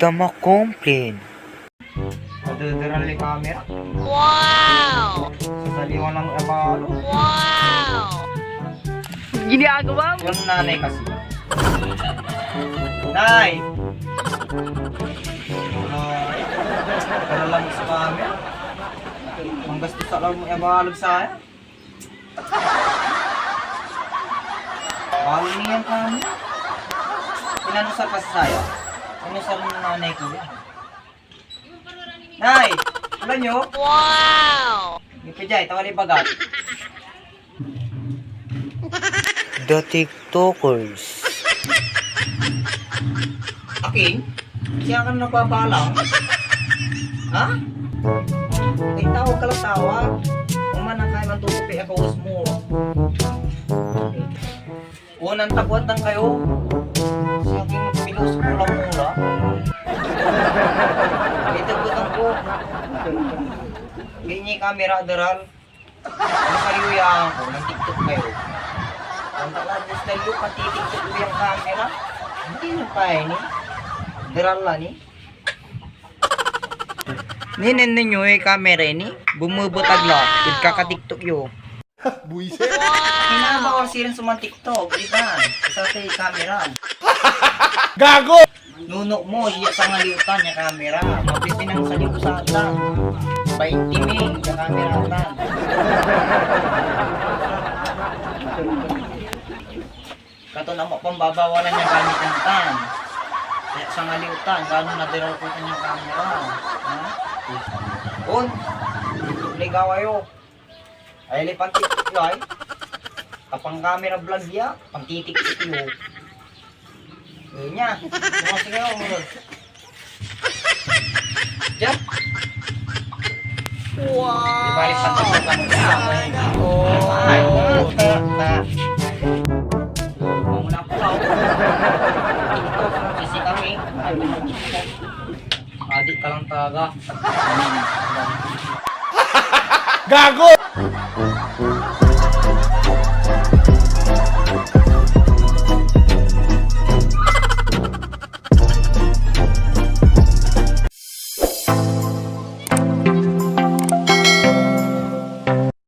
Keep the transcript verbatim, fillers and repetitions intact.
Ta makomplin. Nadederal ya kamera. Wow! Sasaliwan lang abalo. Wow! Ginagawa mo? Yung nanay kasi. Nay! Ay, para lang sa kamera. Manggastos sa lang mo abalo saya. Bawal niyan kami. Pinanusar ka sa saya. Pinanusar ng nanay ko. Nay! Wala nyo? Wow! Ipijay, tawali bagat. The TikTokers. Akin? Siya ka nagbabalang? Ha? Ay, tawag ka lang tawag. Kung man ang kailan tutupi ako, us mo. Unang tabuatan kayo. Siya king pilos mo lang mula. Ito po itong po. Hindi niya kamera, deral. Masariwayaan ko, nag-TikTok kayo. Ang talas na style yung pati-TikTok ko yung camera. Hindi nyo pa ini. Deral la ni. Ninen ninyo yung camera ini. Bumubutag la. Wow! Id kaka-TikTok yo. Buisit. Kinabawal sirin suman TikTok, di ba? Isa tayo camera. Gago! Nuno mo, iya sangaliutan ya kamera. Mapipinang saliw sa atan. Bainti mil ya kamera atan. Katon amo pambabawalan ya gamit atan. Kaya sangaliutan, gano naderal ko kanyang kamera. Ha? On. Ligawa yo. Ay, li, pantitik yo, ay. Kapang camera vlog ya, pantitik yo. Yun niya. Ano sige ako, mga. Diyan. Wow! Di ba, pantitik ka mo? Ay, ta, ta. Muna po, oh. Sisi kami. Adik ka lang talaga. Gago!